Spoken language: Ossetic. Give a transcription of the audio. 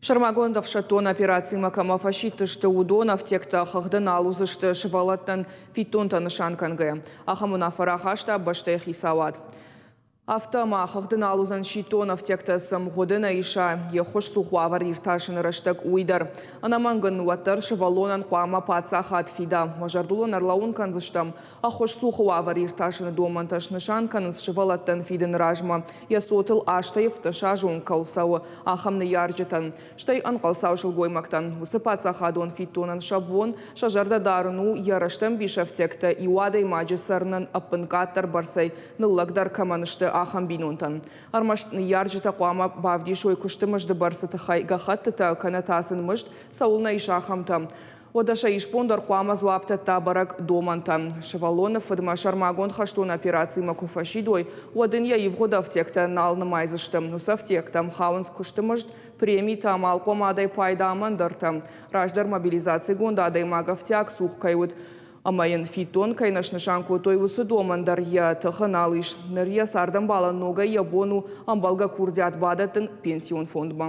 Сӕрмагонд ӕфсӕддон операцимӕ кӕмӕ фӕсидтысты, уыдон ӕфтиӕгтӕ хыгъды нал уыдзысты сывӕллӕттӕн фиддонтӕ нысан кӕнгӕйӕ. Ахӕм уынаффӕ рахаста бӕстӕйы хицауад. Афтӕ ма хыгъды нал уыдзӕн сидтон ӕфтиӕгтӕ цы мгъуыды нӕ иса, йе ххуысцух уавӕр иртасыны рӕстӕг, уый дӕр. Ӕнӕмӕнг ын уӕддӕр сывӕллонӕн хъуамӕ паддзахад фида. Уӕ зӕрдыл ын ӕрлӕууын кӕндзыстӕм, Ӕххуысцухы уавӕр иртасыны домӕнтӕ снысан кӕнынц сывӕллӕттӕн фидыны размӕ, йӕ цотыл азтӕй ӕвддӕсазон кӕуыл цӕуы, ахӕм ныййарджытӕн, стӕй ӕнхъӕлцау сылгоймӕгтӕн. Уыцы паддзахадон фиддонӕн сӕ бон, сӕ зӕрдӕ дарын у, йӕ рӕстӕмбис ӕфтиӕгтӕ иу адӕймаджы цӕрынӕн ӕппынкъаддӕр бӕрцӕй ныллӕгдӕр кӕмӕн сты, ахӕм бинонтӕн. Ӕрмӕст ныййарджытӕ хъуамӕ бавдисой куысты мызды бӕрцы тыххӕй гӕххӕттытӕ кӕнӕ та сын мызд цӕуылнӕ ис, ахӕмтӕ. Уӕдӕ сӕ исбон дӕр хъуамӕ дзуапп дӕтта бӕрӕг домӕнтӕн. Сывӕллоны фыдмӕ сӕрмагонд хӕстон операцимӕ куы фӕсидой, уӕд ын йӕ ивгъуыд ӕфтиӕгтӕ нал нымайдзысты. Уыцы ӕфтиӕгтӕм хауынц куысты мызд, премитӕ, амалхъомадӕй пайда ӕмӕ ӕндӕртӕ. Раздӕр мобилизацигонд адӕймаг ӕфтиаг цух кӕй уыд, ӕмӕ йын фиддон кӕй нӕ снысан кодтой, уыцы домӕн дӕр йӕ тыхы нал ис. Ныр йӕ цардӕмбалӕн ногӕй йӕ бон у ӕмбӕлгӕ курдиат бадӕттын пенсион фондмӕ.